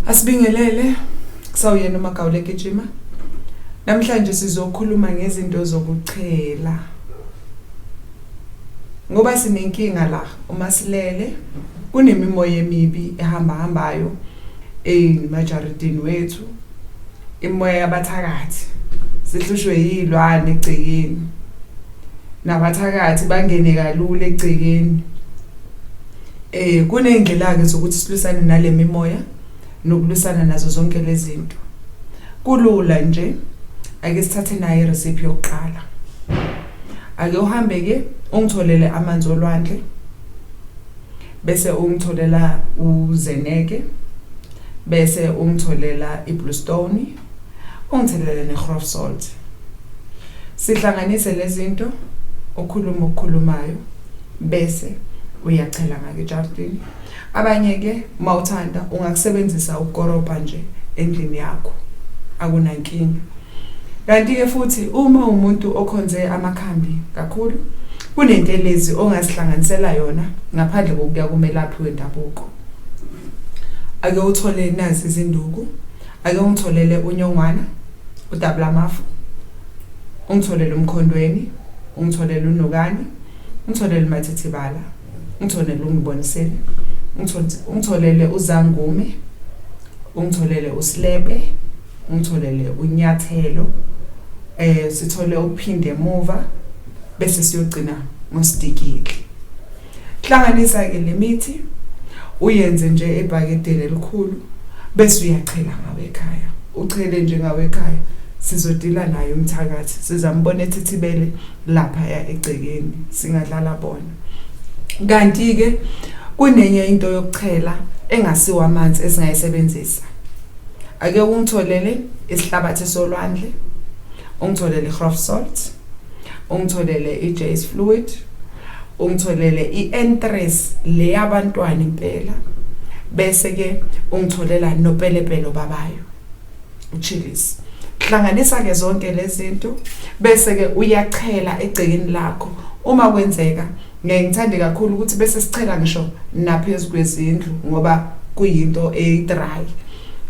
Asibingelele kusawuyena uMagawula egijima. Namhlanje sizokhuluma ngezinto zokuchela. Ngoba sinenkinga la uma silele kunemimoya emibi ehamba hambayo emajaridini wethu imoya yabathakathi sihlushwe yilwane egcekeni nabathakathi bangene kalula egcekeni eh kuney'ndlela ke zokuthi silwisane nale mimoya nokulwisana nazo zonke lezi zinto kulula nje ake sithathe nayo irecipe yokuqala ake uhambe ke ungitholele amanzi olwandle bese ungitholela uzeneke bese ungitholela i-bluestone ungithelele ne-grof salt sihlanganise lezi zinto ukhuluma okukhulumayo bese uyachela ngake ejardini abanye-ke uma uthanda ungakusebenzisa ukukoropa nje endlini yakho akunankinga kanti-ke futhi uma umuntu okhonze amakhambi kakhulu kunentelezi ongazihlanganisela yona ngaphandle kokuya kumelaphi wendabuko ake uthole nazi izinduku ake ungitholele unyongwana udabulamafu ungitholele umkhondweni ungitholele unokani ungitholele umathithibala ungitholele ungibonisele ungitholele uzangume ungitholele usilebe ungitholele unyathelo eh sithole ukuphinde emuva bese siyogcina ngosidikili hlanganisa ke lemithi uyenze nje ebhakedeni elikhulu bese uyachela ngawe ekhaya uchele nje ngawe ekhaya sizodila naye umthakathi sizambona ethithibele laphaya egcekeni singadlala bona kanti-ke kunenye into yokuchela engasiwa amanzi esingayisebenzisa ake ungitholele isihlabathi solwandle ungitholele i-grof salt ungitholele i-jase fluid ungitholele i-entrance le yabantwana impela bese ke ungitholela nopelepele babayo uchilies hlanganisa ke zonke lezi zinto bese ke uyachela egcekeni lakho uma kwenzeka Ngiyaye ngithande kakhulu ukuthi bese sichela ngisho naphezu kwezindlu ngoba kuyinto eyi-dry.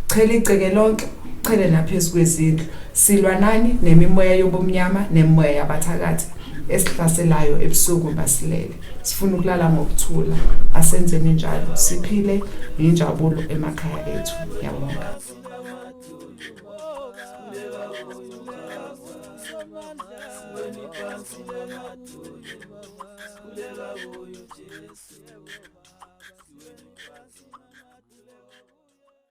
Chela igceke lonke, chele naphezu kwezindlu. Silwa nani nemimoya yobumnyama nemimoya yabathakathi esihlaselayo ebusuku masilele. Sifuna ukulala ngokuthula. Asenzeni njalo siphile ngenjabulo emakhaya ethu. Ngiyabonga. Sikhuleka kuyo Jesu.